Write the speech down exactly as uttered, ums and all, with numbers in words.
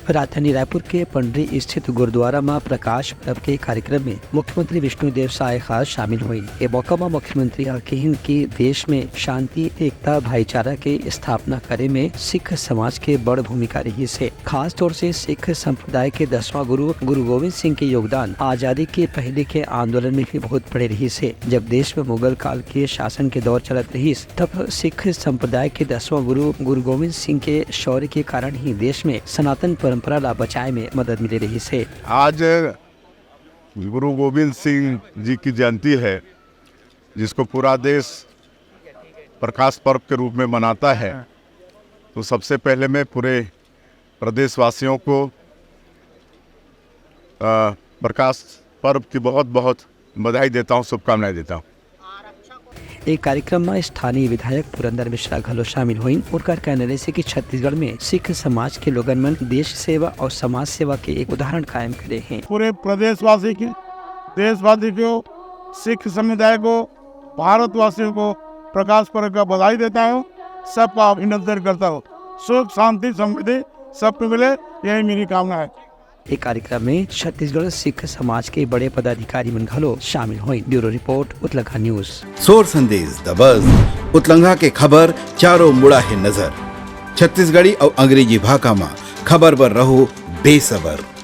राजधानी रायपुर के पंडरी स्थित गुरुद्वारा म प्रकाश पर्व के कार्यक्रम में मुख्यमंत्री विष्णुदेव साय खास शामिल हुई। ए मौका म मुख्यमंत्री ह किहिन कि देश में शांति, एकता, भाईचारा के स्थापना करे में सिख समाज के बड़ भूमिका रहिस हे। खास तौर से सिख संप्रदाय के दसवां गुरु गुरु गोविंद सिंह के योगदान आजादी के पहले के आंदोलन में भी बहुत बड़े रहिस हे। जब देश में मुगल काल के शासन के दौर चलत रहिस, तब सिख संप्रदाय के दसवां गुरु गुरु गोविंद सिंह के शौर्य के कारण ही देश में सनातन परंपरा ला बचाए में मदद मिले रहिस हे। आज गुरु गोविंद सिंह जी की जयंती है, जिसको पूरा देश प्रकाश पर्व के रूप में मनाता है। तो सबसे पहले मैं पूरे प्रदेशवासियों को, अ, प्रकाश पर्व की बहुत बहुत बधाई देता हूँ, शुभकामनाएं देता हूँ। ए कार्यक्रम म स्थानीय विधायक पुरंदर मिश्रा घलो शामिल होइन। उनकर कहना रहिस कि छत्तीसगढ़ में सिख समाज के लोगन मन देश सेवा और समाज सेवा के एक उदाहरण कायम करे हैं। पूरे प्रदेशवासी की, देशवासी को, सिख समुदाय को, भारतवासियों को प्रकाश पर्व का बधाई देता हूँ, सबका अभिनंदन करता हूँ। सुख, शांति, समृद्धि सबको मिले, यही मेरी कामना है। ए कार्यक्रम में छत्तीसगढ़ सिख समाज के बड़े पदाधिकारी मन घलो शामिल होइन। ब्यूरो रिपोर्ट, उतलंघा न्यूज। सोर संदेश दबस, उतलंघा के खबर चारों मुड़ा हे नजर। छत्तीसगढ़ी अउ अंग्रेजी भाखा म खबर बर रहो बेसबर।